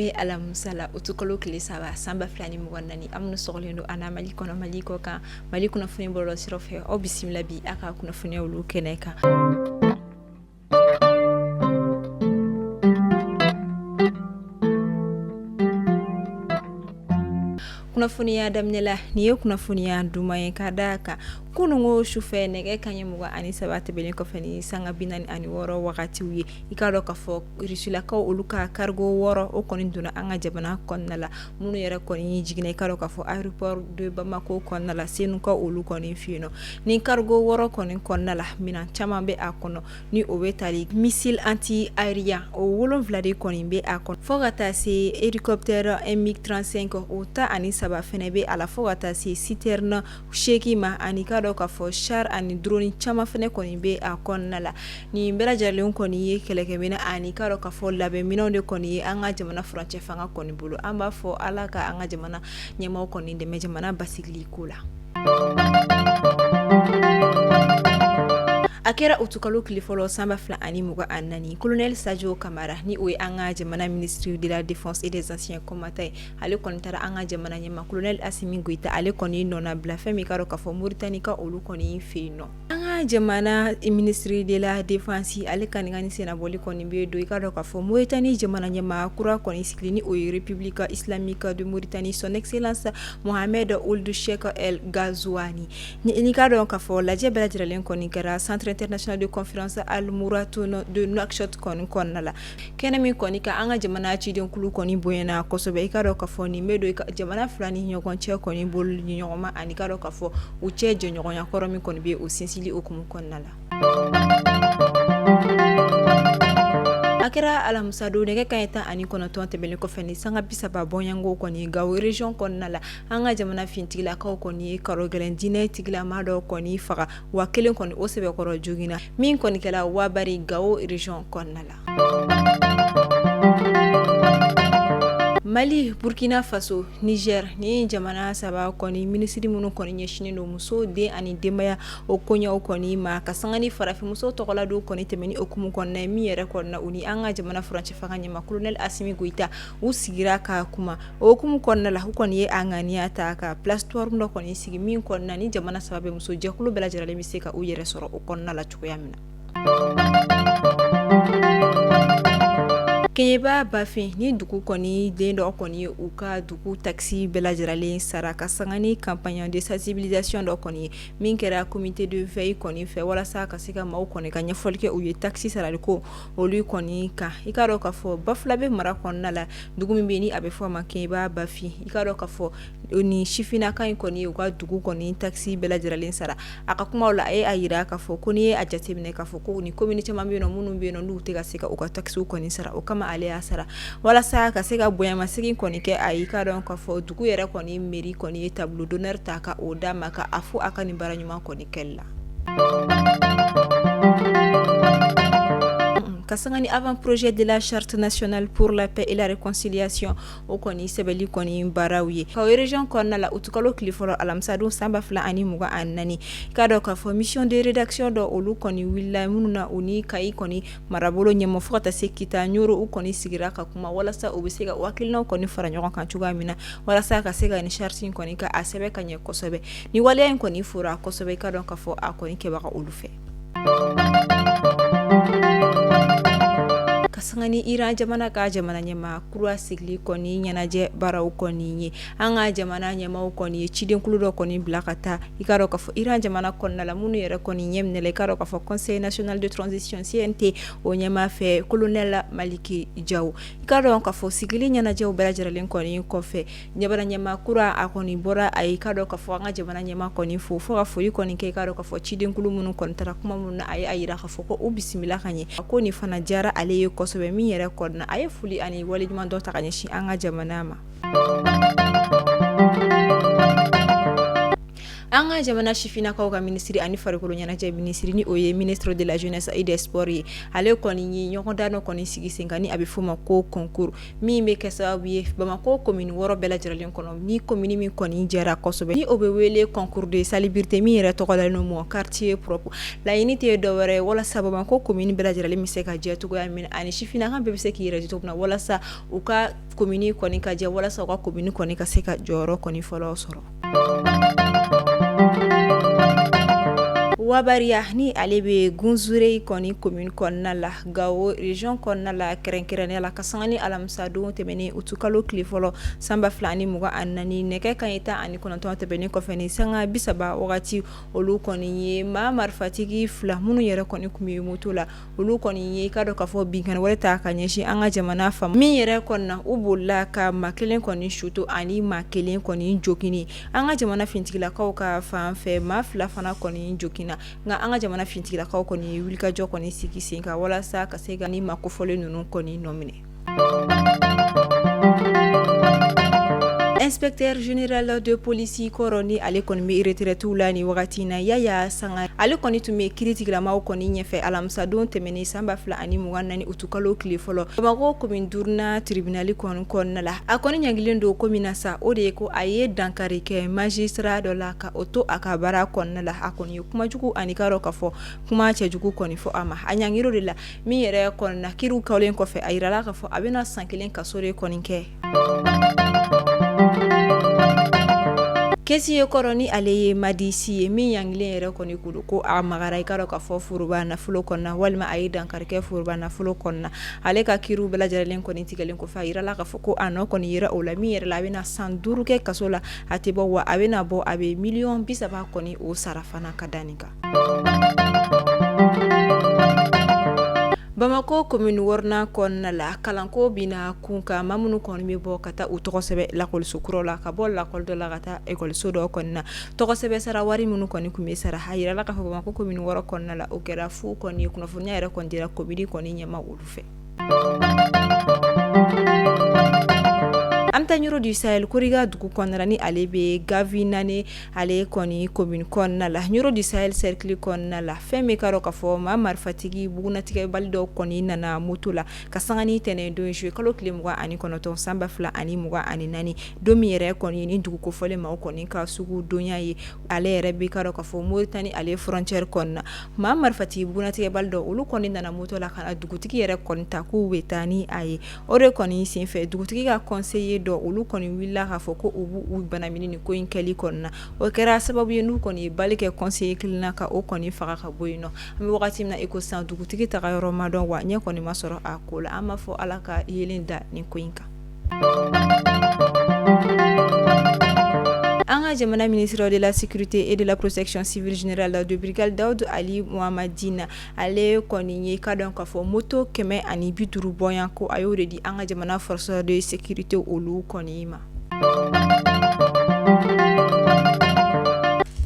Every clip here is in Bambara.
bɛ alamisa la, utukalo tile 3 san 2024. Aw minnu sɔgɔlen don an na Mali kɔnɔ, Mali kɔ kan, Mali kunnafoni bɔlɔlɔ siraw fɛ, aw bisimila bi a ka kunnafoniya olu kɛnɛ kan. Kunnafoniya daminɛ la, nin ye kunnafoniya duman ye ka da a kan kununko sufɛ nɛgɛ kanɲɛ 23 tɛmɛnen kɔfɛ ni sanga 46 wagatiw ye. I k'a dɔn k'a fɔ Rusilakaw olu ka cargo 6 o kɔni donna an ka jamana kɔnɔna la, minnu yɛrɛ kɔni jiginna i k'a dɔn k'a fɔ aéroport de Bamako kɔnɔna la, Senukaw olu kɔni fɛ yen nɔ. Ni cargo 6 kɔni kɔnɔna la, minɛn caman bɛ a kɔnɔ ni o bɛ tali missile anti-aérien o 7 de kɔni bɛ a kɔnɔ, fo ka taa se hélicoptère MiG-35 o 13 fana bɛ a la, fo ka taa se citerne 8 ma, ani k'a dɔn k'a fɔ char ani drone caman fana kɔni bɛ a kɔnɔna la. Nin bɛɛ lajɛlen kɔni ye kɛlɛkɛminɛn ani k'a dɔn k'a fɔ labɛnminɛnw de kɔni ye an ka jamana furancɛ fanga kɔni bolo. An b'a fɔ Ala ka an ka jamana ɲɛmaaw kɔni dɛmɛ jamana basigili ko la. A kɛra utukalo tile fɔlɔ san 2024, colonel Sadio Kamara, ni o ye an ka jamana ministre de la défense et des anciens combattants ye, ale kɔni taara an ka jamana ɲɛmaa colonel Asimi Goyita ale kɔni nɔnabila fɛn min k'a dɔn k'a fɔ Moritani ka olu kɔni fɛ yen nɔ. An ka jamana ministre de la défense ale ka nin ka nin sennabɔli kɔni bɛ don i k'a dɔn k'a fɔ Moritani jamana ɲɛmaa kura kɔni sigili, ni o ye République islamique de Mauritanie, son excellence Mohamed Ould Cheikh El Ghazouani. Ni k'a dɔn k'a fɔ lajɛ bɛɛ lajɛlen kɔni kɛra Centre international de conférence Al Mouratoune de Nouakchott kɔni kɔnɔna la. Kɛnɛ min kɔni kan, an ka jamana cidenkulu kɔni bonyana kosɛbɛ. I k'a dɔn k'a fɔ nin bɛ don jamana fila ni ɲɔgɔn cɛ kɔni bolo ni ɲɔgɔn ma, ani k'a dɔn k'a fɔ u cɛ jɛɲɔgɔnya kɔrɔ min kɔni bɛ o sinsinli hukumu kɔnɔna la. A kɛra alamisadon nɛgɛ kanɲɛ 19 tɛmɛnen kɔfɛ ni sanga 30 bɔɲɔgɔnko kɔni Gawo région kɔnɔna la, an ka jamana finitigilakaw kɔni ye karogɛlɛn diinɛ tigilamaa dɔ kɔni faga, wa kelen kɔni o sɛbɛkɔrɔ joginna, min kɔni kɛra Wabari Gawo région kɔnɔna la. Mali, Burkina Faso, Niger ni jamana saba kɔni minisiri minnu kɔni ɲɛsinnen don muso, den ani denbaya o koɲɛw kɔni ma, ka sanga ni farafinmuso tɔgɔladon kɔni tɛmɛni hukumu kɔnɔna ye, min yɛrɛ kɔnɔna u ni an ka jamana furancɛ fanga ɲɛmaa colonel Asimi Goyita u sigira ka kuma. O hukumu kɔnɔna la, u kɔni ye a ŋaniya ta ka plateforme dɔ kɔni sigi, min kɔnɔna ni jamana saba bɛ muso jɛkulu bɛɛ lajɛlen bɛ se ka u yɛrɛ sɔrɔ o kɔnɔna la cogoya min na. Keɲeba Bafin ni dugu kɔni den dɔ kɔni ye u ka dugu taxe bɛɛ lajɛlen sara, ka sanga ni campagne de sensibilisation dɔ kɔni ye min kɛra comité de veille kɔni fɛ, walasa ka se ka maaw kɔni ka ɲɛfɔli kɛ u ye taxe sarali ko olu kɔni kan. I k'a dɔn k'a fɔ Bafulabe mara kɔnɔna la, dugu min bɛ ni a bɛ fɔ a ma Keɲeba Bafin, i k'a dɔn k'a fɔ ni sifinnaka in kɔni ye u ka dugu kɔni taxe bɛɛ lajɛlen sara. A ka kuma la, a ye a jira k'a fɔ ko n'i ye a jateminɛ k'a fɔ ko ni commune caman bɛ yen nɔ, minnu bɛ yen nɔ n'u tɛ ka se ka u ka taxes kɔni sara, o kama ale y'a sara walasa ka se ka bonyamasegin kɔni kɛ a ye. I k'a dɔn k'a fɔ dugu yɛrɛ kɔni mairie kɔni ye tableau d'honneur ta ka o d'a ma, ka a fo a ka nin baara ɲuman kɔni kɛli la. Ka sanga ni avant projet de la charte nationale pour la paix et la réconciliation o kɔni sɛbɛnli kɔni baaraw ye Kawo région kɔnɔna la, utukalo tile fɔlɔ alamisadon san 2024, i k'a dɔn k'a fɔ mission de rédaction dɔ olu kɔni wulila, minnu na u ni Kayi kɔni marabolo ɲɛmɔgɔ fo ka taa se Kita Ɲoro, u kɔni sigira ka kuma walasa u bɛ se ka hakilinaw kɔni fara ɲɔgɔn kan cogoya min na, walasa ka se ka nin charte in kɔni ka a sɛbɛn ka ɲɛ kosɛbɛ. Ni waleya in kɔni fora kosɛbɛ, i k'a dɔn k'a fɔ a kɔni kɛbaga olu fɛ. Ka sanga ni Iran jamana ka jamana ɲɛmaa kura sigili kɔni ɲɛnajɛ baaraw kɔni ye, an ka jamana ɲɛmaaw kɔni ye cidenkulu dɔ kɔni bila ka taa i k'a dɔn k'a fɔ Iran jamana kɔnɔna la, minnu yɛrɛ kɔni ɲɛ minɛla i k'a dɔn k'a fɔ Conseil national de transition CNT o ɲɛmaa fɛ, colonel Maliki Jaw. I k'a dɔn k'a fɔ sigili ɲɛnajɛw bɛɛ lajɛlen kɔni kɔfɛ, jamana ɲɛmaa kura a kɔni bɔra, a ye i k'a dɔn k'a fɔ an ka jamana ɲɛmaa kɔni fo, fo ka foli kɔni kɛ i k'a dɔn k'a fɔ cidenkulu minnu kɔni taara kuma minnu na, a ye a jira k'a fɔ ko u bisimila ka ɲɛ, a ko nin fana diyara ale ye kosɛbɛ, min yɛrɛ kɔnɔna a ye foli ani waleɲuman dɔ ta ka ɲɛsin an ka jamana ma. An An ka jamana sifinnakaw ka minisiri ani farikolo ɲɛnajɛ minisiri, ni o ye ministre de la jeunesse et des sports ye, ale kɔni ye ɲɔgɔndan dɔ kɔni sigi sen kan, ni a bɛ f'o ma ko concours, min bɛ kɛ sababu ye Bamakɔ commune 6 bɛɛ lajɛlen kɔnɔ, ni commune min kɔni jɛra kosɛbɛ, ni o bɛ wele concours de salubrité min yɛrɛ tɔgɔ dalen don mon quartier propre. Laɲini tɛ dɔwɛrɛ ye walasa Bamakɔ commune bɛɛ lajɛlen bɛ se ka jɛ cogoya min ani sifinnaka bɛɛ bɛ se k'i yɛrɛ cogo min na, walasa u ka commune kɔni ka jɛ, walasa u ka commune kɔni ka se ka jɔyɔrɔ kɔni fɔlɔ sɔrɔ. Wabariya, ni ale bɛ Gunzure kɔni commune kɔnɔna la, Gawo région kɔnɔna la, kɛrɛnkɛrɛnnenya la, ka sanga ni alamisadon tɛmɛnen utukalo tile fɔlɔ san 2024, nɛgɛ kanɲɛ 19 tɛmɛnen kɔfɛ ni sanga 30 wagati, olu kɔni ye maa marifatigi fila minnu yɛrɛ kɔni tun bɛ moto la, olu kɔni ye i ka dɔn k'a fɔ binkanni wale ta ka ɲɛsin an ka jamana fan min yɛrɛ kɔni na, u bolila ka maa kelen kɔni su to ani maa kelen kɔni jogin. An ka jamana finitigilakaw ka fan fɛ, maa fila fana kɔni joginna. Nka an ka jamana finitigilakaw kɔni ye wulikajɔ kɔni sigi sen kan walasa ka se ka ni maa kofɔlen ninnu kɔni nɔ minɛ. Inspecteur général de police kɔrɔ, ni ale kɔni bɛ retraite la ni wagati in na, Yaya Sangare, ale kɔni tun bɛ kiiritigilamaw kɔni ɲɛfɛ alamisadon tɛmɛnen san 2024 utukalo tile fɔlɔ, Bamakɔ commune duurunan tribunal kɔni kɔnɔna la. A kɔni ɲangilen don ko min na sa, o de ye ko a ye dankari kɛ magistrat dɔ la ka o to a ka baara kɔnɔna la. A kɔni ye kuma jugu ani k'a dɔn k'a fɔ kuma cɛjugu kɔni fɔ a ma. A ɲangir'o de la min yɛrɛ kɔni na, kiiriw kɛlen kɔfɛ, a yirala k'a fɔ a bɛna san 1 kaso de kɔni kɛ. Caissier kɔrɔ, ni ale ye Madi Si ye, min ɲangilen yɛrɛ kɔni kun ko a magara i ka dɔn k'a fɔ foroba nafolo kɔnɔna, walima a ye dankari kɛ foroba nafolo kɔnɔna, ale ka kiiriw bɛɛ lajɛlen kɔni tigɛlen kɔfɛ, a yirala k'a fɔ ko a nɔ kɔni yera o la min yɛrɛ la, a bɛna san 5 kɛ kaso la, a tɛ bɔ, wa a bɛna bɔ, a bɛ miliyɔn 30 kɔni o sara fana ka da nin kan. Bamakɔ commune wɔɔrɔnan kɔnɔna la, kalanko bɛna kun kan. Maa minnu kɔni bɛ bɔ ka taa u tɔgɔ sɛbɛn lakɔliso kuraw la, ka bɔ lakɔli dɔ la ka taa ekɔliso dɔ kɔni na, tɔgɔ sɛbɛn sara wari minnu kɔni tun bɛ sara, a yirala k'a fɔ Bamakɔ commune 6 kɔnɔna la, o kɛra fu kɔni ye. Kunnafoniya yɛrɛ kɔni dira commune kɔni ɲɛmaa olu fɛ. An bɛ taa Ɲɔrɔ du Sahel, Koriga dugu kɔnɔna, ni ale bɛ Gavinane, ale kɔni commune kɔnɔna la, Ɲɔrɔ du Sahel cercle kɔnɔna la. Fɛn min ka dɔn k'a fɔ maa marifatigi bugunatigɛbali dɔw kɔni nana moto la ka sanga ni tɛnɛn don juillet kalo tile 29 san 2024, don min yɛrɛ kɔni ni dugu kofɔlen maaw kɔni ka sugu donya ye, ale yɛrɛ bɛ ka dɔn k'a fɔ Moritani ale frontière kɔnɔna, maa marifatigi bugunatigɛbali dɔw, olu kɔni nana moto la ka na dugutigi yɛrɛ kɔni ta k'u bɛ taa ni a ye. O de kɔni senfɛ, dugutigi ka conseiller dɔ, olu kɔni wulila k'a fɔ ko u b'u banamini nin ko in kɛli kɔnɔna na. O kɛra sababu ye n'u kɔni ye bali kɛ conseiller kelen na ka o kɔni faga ka bɔ yen nɔ. An bɛ wagati min na i ko sisan, dugutigi taga yɔrɔ ma dɔn, wa ɲɛ kɔni ma sɔrɔ a ko la. An b'a fɔ Ala ka yeelen da nin ko in kan. An ka jamana ministre de la sécurité et de la protection civile, général de brigade Daoud Ali Mohamadine, ale kɔni ye ka dɔn k'a fɔ moto 150 bɔyan ko a y'o de di an ka jamana force de sécurité olu kɔni ma.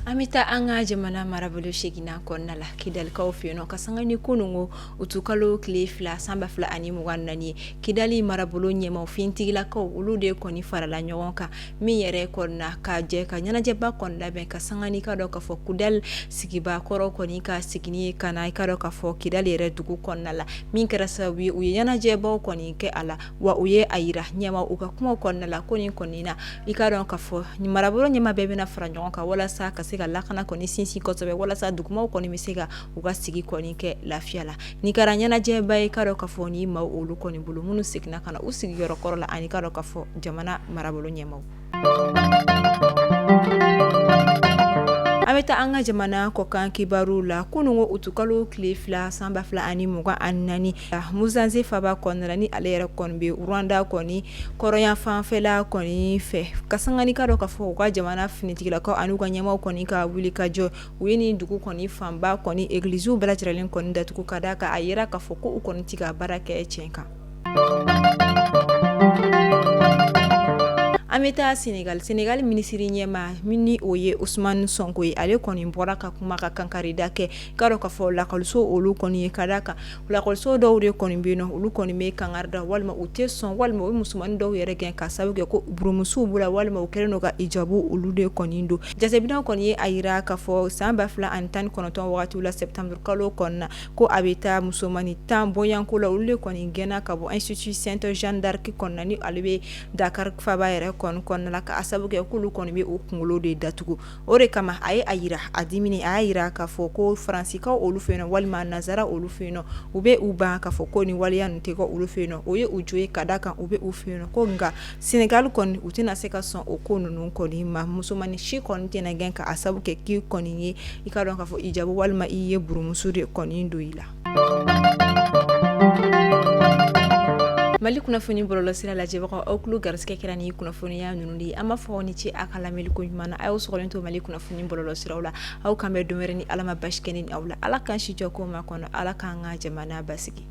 An bɛ taa an ka jamana marabolo seginnan kɔnɔna la, Kidalikaw fɛ yen nɔ, ka sanga ni kununko utukalo tile 2 san 2024, Kidali marabolo ɲɛmaa finitigilakaw, olu de kɔni farala ɲɔgɔn kan min yɛrɛ kɔnɔna ka jɛ ka ɲɛnajɛba kɔni labɛn ka sanga ni ka dɔn k'a fɔ Kidali sigibaa kɔrɔ kɔni ka seginni ye ka na i ka dɔn k'a fɔ Kidali yɛrɛ dugu kɔnɔna la, min kɛra sababu ye u ye ɲɛnajɛbaw kɔni kɛ a la. Wa u ye a yira ɲɛmaa u ka kuma kɔnɔna la ko nin kɔni na, i ka dɔn k'a fɔ marabolo ɲɛmaa bɛɛ bɛna fara ɲɔgɔn kan walasa ka se ka lakana kɔni sinsin kosɛbɛ, walasa dugumaw kɔni bɛ se ka u ka sigi kɔni kɛ lafiya la. Nin kɛra ɲɛnajɛba ye ka dɔn k'a fɔ ni maa olu kɔni bolo minnu seginna ka na u sigiyɔrɔ kɔrɔ la, ani ka dɔn k'a fɔ jamana marabolo ɲɛmaaw. An bɛ taa an ka jamana kɔkan kibaruw la. Kununko utukalo tile 2 san 2024, Musanze faba kɔnɔna, ni ale yɛrɛ kɔni bɛ Rwanda kɔni kɔrɔnya fanfɛla kɔni fɛ, ka sanga ni ka dɔn k'a fɔ u ka jamana finitigilakaw ani u ka ɲɛmaaw kɔni ka wuli ka jɔ, u ye nin dugu kɔni fanba kɔni egiliziw bɛɛ lajɛlen kɔni datugu, ka d'a kan a yira k'a fɔ ko u kɔni tɛ ka baara kɛ tiɲɛ kan. An bɛ taa Senegal. Senegal minisiri ɲɛmaa min ni o ye Ousmane Sonko ye, ale kɔni bɔra ka kuma ka kankarida kɛ. I k'a dɔn k'a fɔ lakɔliso olu kɔni ye, ka d'a kan lakɔliso dɔw de kɔni bɛ yen nɔ, olu kɔni bɛ kangari da walima u tɛ sɔn, walima u bɛ musomannin dɔw yɛrɛ gɛn ka sababu kɛ ko burumusuw b'u la, walima u kɛlen don ka hijabu olu de kɔni don. Jateminɛw kɔni ye a jira k'a fɔ san 2019 wagati la, septembre kalo kɔnɔna, ko a bɛ taa musomannin 10 bɔɲɔgɔnko la, olu de kɔni gɛnna ka bɔ Institut Sainte Jeanne d'Arc kɔnɔna, ni ale bɛ Dakar faaba yɛrɛ kɔni kɔnɔna la, ka sababu kɛ k'olu kɔni bɛ u kunkolo de datugu. O de kama a ye a jira a diminen, a y'a jira k'a fɔ ko Faransikaw olu fɛ yen walima nansara olu fɛ yen nɔ, u bɛ u ban k'a fɔ ko ni waleya ninnu tɛ kɛ olu fɛ yen nɔ, o ye u jo ye, ka d'a kan u bɛ u fɛ yen nɔ, ko nka Senegal kɔni u tɛna se ka sɔn o ko ninnu kɔni ma. Musomannin si kɔni tɛna gɛn ka a sababu kɛ k'i kɔni ye, i k'a dɔn k'a fɔ hijabu walima i ye burumusu de kɔni don i la. Mali kunnafoni bɔlɔlɔsira lajɛbagaw, aw tulo garisɛgɛ kɛra ni kunnafoniya ninnu de ye. An b'a fɔ aw ni ce a ka lamɛnni ko ɲuman na. A y'aw sɔgɔlen to Mali kunnafoni bɔlɔlɔsiraw la. Aw k'an bɛn don wɛrɛ ni Ala ma basi kɛ ne ni aw la. Ala k'an si jɔ ko ma kɔnɔ. Ala k'an ka jamana basigi.